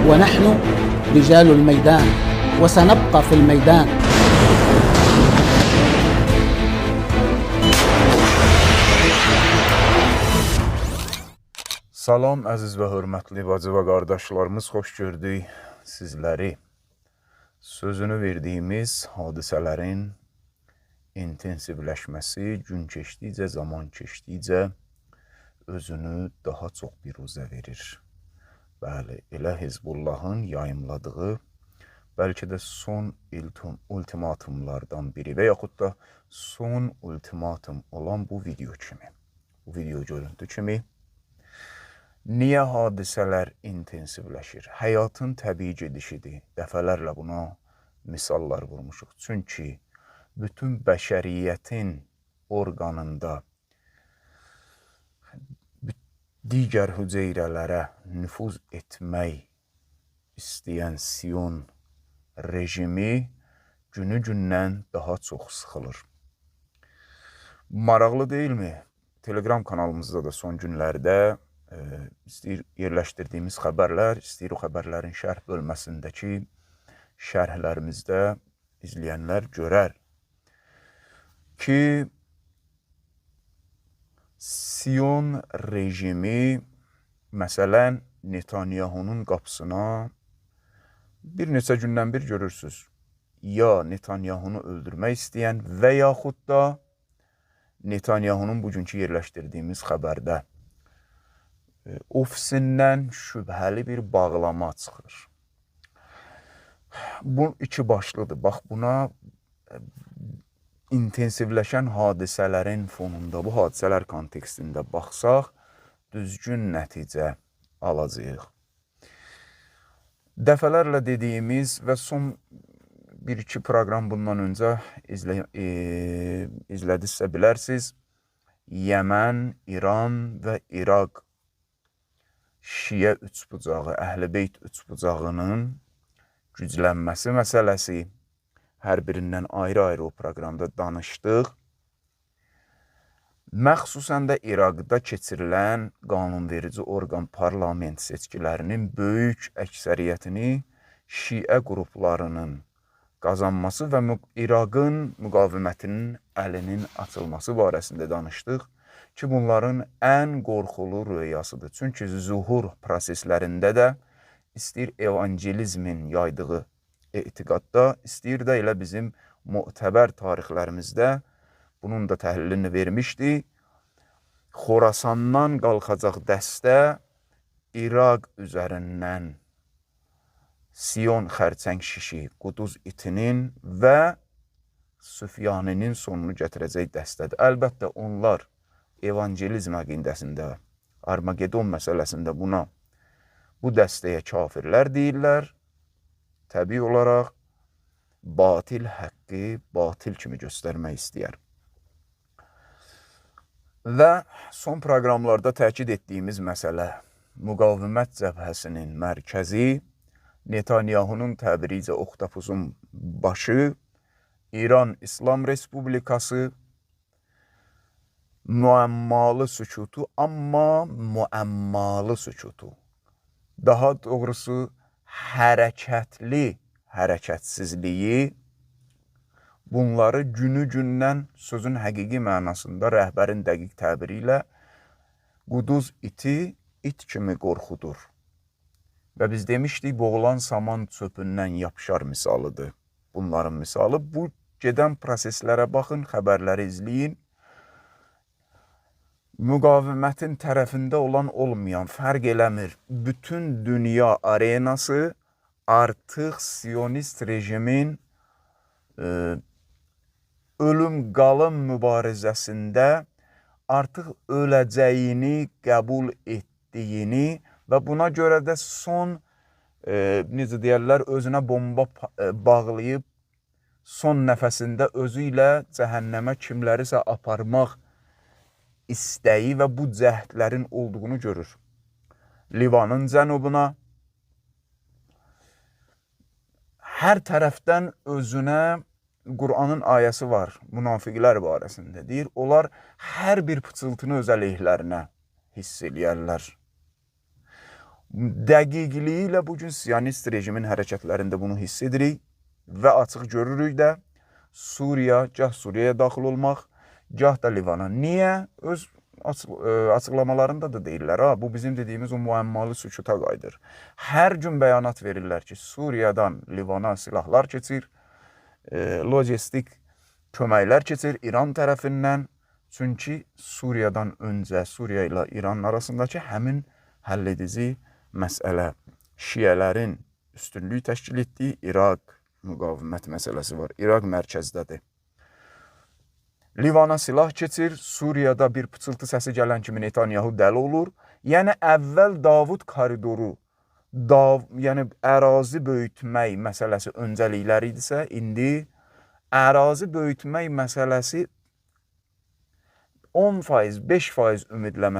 ونحن رجال الميدان وسنبقى في الميدان. Salam əziz və hörmətli bacı və qardaşlarımız, xoş gördük sizləri. Sözünü verdiyimiz hadisələrin intensivləşməsi gün keçdikcə, zaman keçdikcə özünü daha çox biruzə verir. Bəli, elə Hizbullahın yayımladığı bəlkə də son ultimatumlardan biri və yaxud da son ultimatum olan bu video kimi, bu video görüntü kimi. Niyə hadisələr intensivləşir? Həyatın təbii gedişidir. Dəfələrlə buna misallar vurmuşuq. Çünki bütün bəşəriyyətin orqanında digər hüceyrələrə nüfuz etmək istəyən Sion rejimi günü-gündən daha çox sıxılır. Maraqlı deyilmi? Telegram kanalımızda da son günlərdə istəyir yerləşdirdiyimiz xəbərlər, istəyir o xəbərlərin şərh bölməsindəki şərhlərimizdə izləyənlər görər ki, Sion rejimi məsələn Netanyahunun qapısına bir neçə gündən bir görürsüz. Ya Netanyahunu öldürmək istəyən və yaxud da Netanyahunun bugünkü yerləşdirdiyimiz xəbərdə ofisindən şübhəli bir bağlama çıxır. Bu iki başlıdır. Bax buna intensivləşən hadisələrin fonunda, bu hadisələr kontekstində baxsaq, düzgün nəticə alacağıq. Dəfələrlə dediyimiz və son bir-iki proqram bundan öncə izlədinizsə bilərsiniz, Yəmən, İran və İraq Şiə üçbucağı, Əhl-i Beyt üçbucağının güclənməsi məsələsi hər birindən ayrı-ayrı o proqramda danışdıq. Məxsusən də İraqda keçirilən qanunverici orqan parlament seçkilərinin böyük əksəriyyətini Şiə qruplarının qazanması və İraqın müqavimətinin əlinin açılması barəsində danışdıq ki, bunların ən qorxulu röyasıdır. Çünki zuhur proseslərində də istəyir evangelizmin yaydığı etiqadda, istəyir də elə bizim mötəbər tarixlərimizdə bunun da təhlilini vermişdi. Xorasandan qalxacaq dəstə İraq üzərindən Sion xərçəng şişi, Quduz itinin və Süfyaninin sonunu gətirəcək dəstədir. Əlbəttə onlar evangelizm əqidəsində, Armagedon məsələsində buna, bu dəstəyə kafirlər deyirlər. Təbii olaraq batil həqqi batil kimi göstərmək istəyər. Və son proqramlarda təkid etdiyimiz məsələ, müqavimət cəbhəsinin mərkəzi, Netanyahunun təbiri ilə oxtapuzun başı, İran İslam Respublikası, müəmmalı sükutu, amma müəmmalı sükutu. Daha doğrusu hərəkətli hərəkətsizliyi, bunları günü-gündən sözün həqiqi mənasında rəhbərin dəqiq təbiri ilə quduz iti it kimi qorxudur. Və biz demişdik, boğulan saman çöpündən yapışar misalıdır. Bunların misalı. Bu gedən proseslərə baxın, xəbərləri izləyin. Müqavimətin tərəfində olan olmayan fərq eləmir. Bütün dünya arenası artıq Siyonist rejimin ölüm qalım mübarizəsində artıq öləcəyini qəbul etdiyini və buna görə də son, necə deyərlər, özünə bomba bağlayıb son nəfəsində özü ilə cəhənnəmə kimlərisə aparmaq istəyi və bu cəhdlərin olduğunu görür. Livanın cənubuna hər tərəfdən özünə Qur'anın ayəsi var münafiqlər barəsində deyir. Onlar hər bir pıçıltını öz əleyhlərinə hiss eləyərlər. Dəqiqliyi ilə bu gün Siyonist rejimin hərəkətlərində bunu hiss edirik və açıq görürük də Suriya, gah Suriyaya daxil olmaq, gah da Livana. Niyə? Öz açıqlamalarında da deyirlər, ha, bu bizim dediyimiz o müəmmalı sükuta qayıdır. Hər gün bəyanat verirlər ki, Suriyadan Livana silahlar keçir, logistik köməklər keçir İran tərəfindən. Çünki Suriyadan öncə Suriya ilə İranın arasındakı həmin həlledici məsələ şiələrin üstünlük təşkil etdiyi İraq müqavimət məsələsi var. İraq mərkəzdədir. Livana silah keçir, Suriyada bir pıçıltı səsi gələn kimi Netanyahu dəli olur. Yəni əvvəl Davud koridoru, yəni ərazi böyütmək məsələsi öncəlikləri idisə, indi ərazi böyütmək məsələsi 10%, 5% ümidlə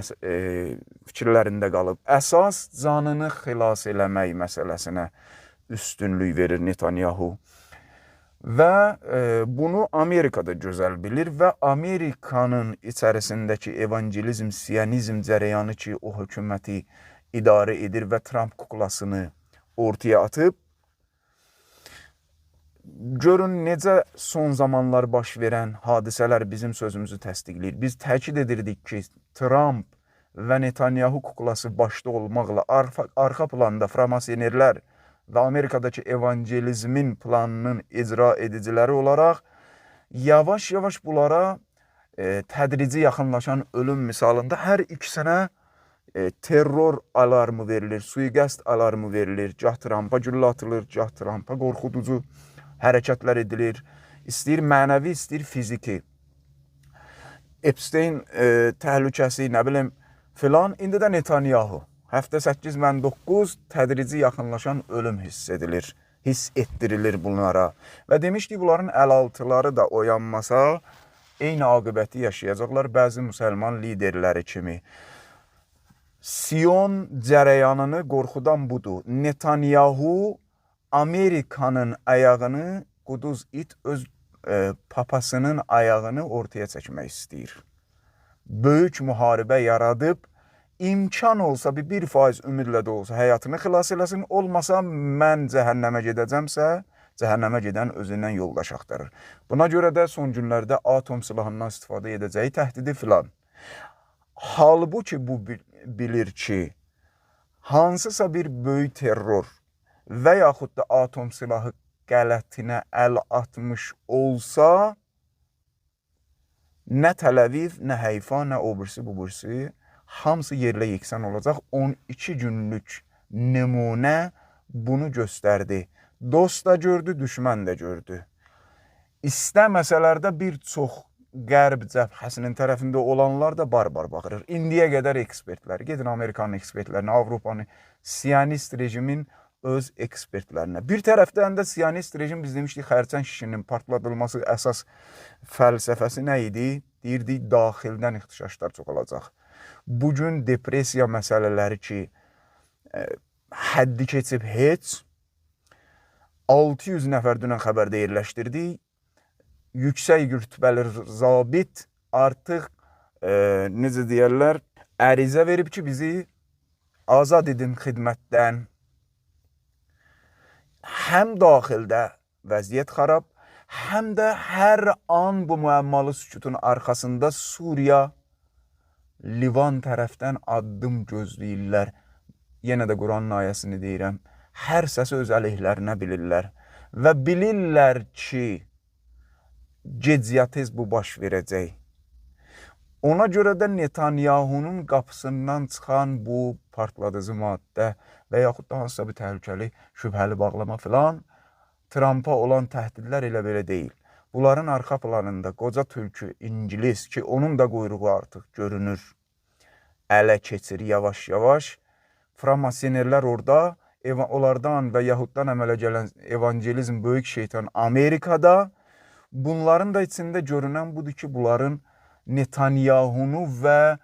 fikirlərində qalıb. Əsas canını xilas eləmək məsələsinə üstünlük verir Netanyahu. Və bunu Amerika da gözəl bilir və Amerikanın içərisindəki evangelizm, siyonizm cərəyanı ki, o hökuməti idarə edir və Tramp kuklasını ortaya atıb. Görün necə son zamanlar baş verən hadisələr bizim sözümüzü təsdiqləyir. Biz təkid edirdik ki, Tramp və Netanyahu kuklası başda olmaqla arxa planda framasyonerlər və Amerikadakı evangelizmin planının icra ediciləri olaraq yavaş-yavaş bunlara tədrici yaxınlaşan ölüm misalında hər ikisinə terror alarmı verilir, sui-qəsd alarmı verilir. Gah Trampa güllə atılır, gah Trampa qorxuducu hərəkətlər edilir. İstəyir mənəvi, istəyir fiziki. Epstein təhlükəsi, nə bilim filan. İndi də Netanyahu. Həftə 8 mən 9 tədrici yaxınlaşan ölüm hiss edilir. Hiss etdirilir bunlara. Və demişdik bunların əlaltıları da oyanmasa eyni aqibəti yaşayacaqlar bəzi müsəlman liderləri kimi. Sion cərəyanını qorxudan budur. Netanyahu Amerikanın ayağını quduz it öz papasının ayağını ortaya çəkmək istəyir. Böyük müharibə yaradıb imkan olsa bir 1% ümidlə də olsa həyatını xilas eləsin, olmasa mən cəhənnəmə gedəcəmsə, cəhənnəmə gedən özündən yoldaş axtarır. Buna görə də son günlərdə atom silahından istifadə edəcəyi təhdidi filan. Halbuki bu bilir ki, hansısa bir böyük terror və yaxud da atom silahı qələtinə əl atmış olsa, nə Təl-Əviv, nə Heyfa, nə o birisi, bu birisi, hamısı yerlə yeksan olacaq. 12 günlük nümunə bunu göstərdi. Dost da gördü, düşmən də gördü. İstəməsələr də bir çox Qərb cəbhəsinin tərəfində olanlar da barbar bağırır. İndiyə qədər ekspertlər, gedin Amerikanın ekspertlərinə, Avropanın, Siyonist rejimin öz ekspertlərinə. Bir tərəfdən də Siyonist rejim, biz demişdik, xərçəng şişinin partladılması əsas fəlsəfəsi nə idi? Deyirdik, daxildən ixtişaşlar çoxalacaq. Bugün depressiya məsələləri ki, həddi keçib heç, 600 nəfər dünən xəbərdə yerləşdirdik. Yüksək rütbəli zabit artıq necə deyərlər, ərizə verib ki, bizi azad edin xidmətdən. Həm daxildə vəziyyət xarab, həm də hər an bu müəmmalı sükutun arxasında Suriya, Livan tərəfdən addım gözləyirlər. Yenə də Quranın ayəsini deyirəm. Hər səsi öz əleyhlərinə bilirlər və bilirlər ki, gec ya tez bu baş verəcək. Ona görə də Netanyahunun qapısından çıxan bu partladıcı maddə və yaxud da hansısa bir təhlükəli, şübhəli bağlama filan Trampa olan təhdidlər elə belə deyil. Bunların arxa planında qoca tülkü İngilis ki, onun da quyruğu artıq görünür, ələ keçir yavaş-yavaş. Framasyonerlər orada, onlardan və Yahuddan əmələ gələn evangelizm böyük şeytan Amerikada. Bunların da içində görünən budur ki, bunların Netanyahunu və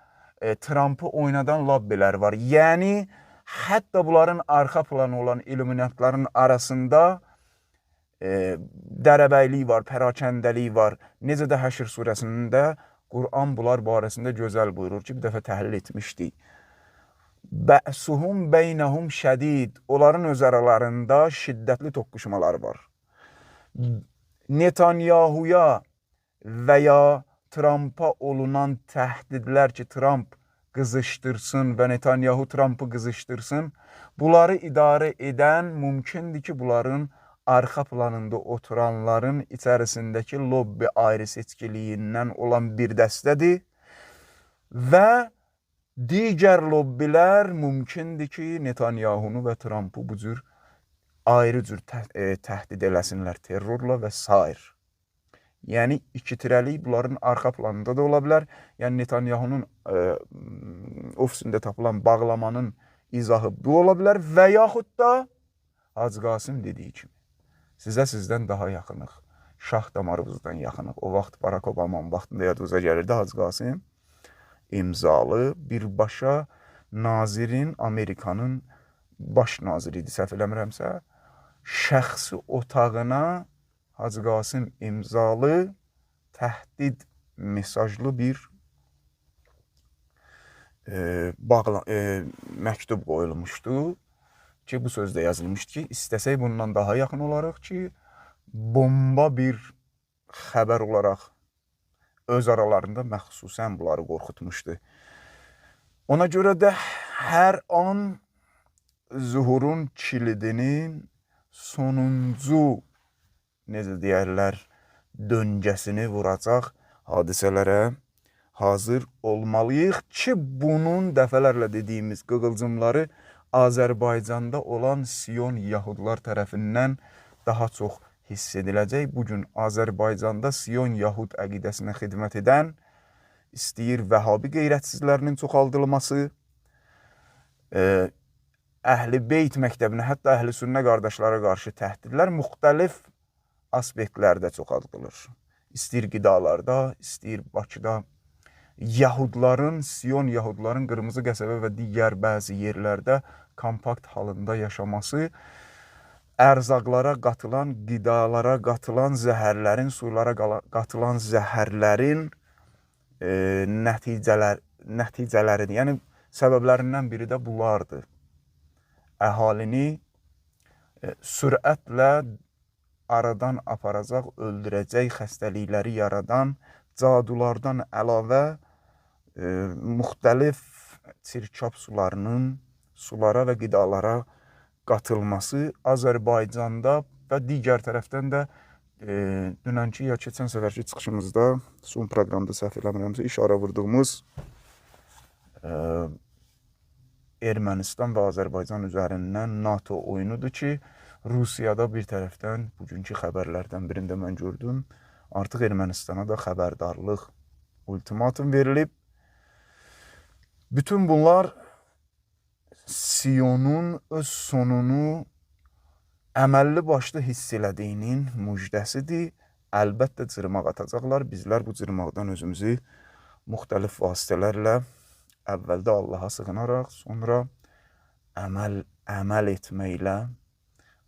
Trampı oynadan lobbilər var. Yəni, hətta bunların arxa planı olan illuminatların arasında dərəbəylik var, pərakəndəlik var. Necə də Həşr surəsində Quran bunlar barəsində gözəl buyurur ki, bir dəfə təhlil etmişdik. Bə'suhum beynəhum şədid. Onların öz aralarında şiddətli toqquşmalar var. Netanyahuya və ya Trumpa olunan təhdidlər ki, Trump qızışdırsın və Netanyahu Trumpı qızışdırsın, bunları idarə edən mümkündür ki, bunların arxa planında oturanların içərisindəki lobbi ayrı seçkiliyindən olan bir dəstədir və digər lobbilər mümkündür ki, Netanyahunu və Trumpı bu cür ayrı cür təhdid eləsinlər terrorla və sair. Yəni ikitirəlik bunların arxa planında da ola bilər. Yəni Netanyahunun ofisində tapılan bağlamanın izahı bu ola bilər və yaxud da Hacı Qasım dediyi kimi sizə sizdən daha yaxınıq. Şah damarımızdan yaxınıq. O vaxt Barack Obama'nın vaxtında yadınıza gəlirdi Hacı Qasım imzalı birbaşa nazirin, Amerikanın baş naziri idi, səhv eləmirəmsə, şəxsi otağına Hacı Qasım imzalı təhdid mesajlı bir məktub qoyulmuşdu ki, bu sözdə yazılmışdı ki, istəsək bundan daha yaxın olarıq ki, bomba bir xəbər olaraq öz aralarında məxsusən bunları qorxutmuşdu. Ona görə də hər an zuhurun kilidinin sonuncu, necə deyərlər, döngəsini vuracaq hadisələrə hazır olmalıyıq ki, bunun dəfələrlə dediyimiz qığılcımları Azərbaycanda olan Sion Yahudlar tərəfindən daha çox hiss ediləcək. Bu gün Azərbaycanda Sion Yahud əqidəsinə xidmət edən istəyir Vəhabi qeyrətsizlərinin çoxaldılması, Əhl-i Beyt məktəbinə, hətta Əhl-i Sünnə qardaşlara qarşı təhdidlər müxtəlif aspektlərdə çoxaldılır. İstəyir qidalarda, istəyir Bakıda Yahudların, Sion Yahudların Qırmızı Qəsəbə və digər bəzi yerlərdə kompakt halında yaşaması, ərzaqlara qatılan, qidalara qatılan zəhərlərin, sulara qatılan zəhərlərin nəticələridir. Yəni səbəblərindən biri də bunlardır. Əhalini sürətlə aradan aparacaq, öldürəcək xəstəlikləri yaradan cadulardan əlavə müxtəlif çirkab sularının sulara və qidalara qatılması Azərbaycanda və digər tərəfdən də dünənki ya keçən səfərki çıxışımızda son proqramda səhv eləmirəmsə işarə vurduğumuz Ermənistan və Azərbaycan üzərindən NATO oyunudur ki, Rusiyada bir tərəfdən bugünkü xəbərlərdən birində mən gördüm, artıq Ermənistana da xəbərdarlıq ultimatum verilib. Bütün bunlar Siyonun öz sonunu əməlli başlı hiss elədiyinin müjdəsidir. Əlbəttə cırmaq atacaqlar. Bizlər bu cırmaqdan özümüzü müxtəlif vasitələrlə əvvəldə Allaha sığınaraq, sonra əməl etməklə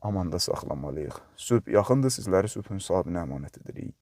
amanda saxlamalıyıq. Sübh yaxındır, sizləri sübhün sahibinə əmanət edirik.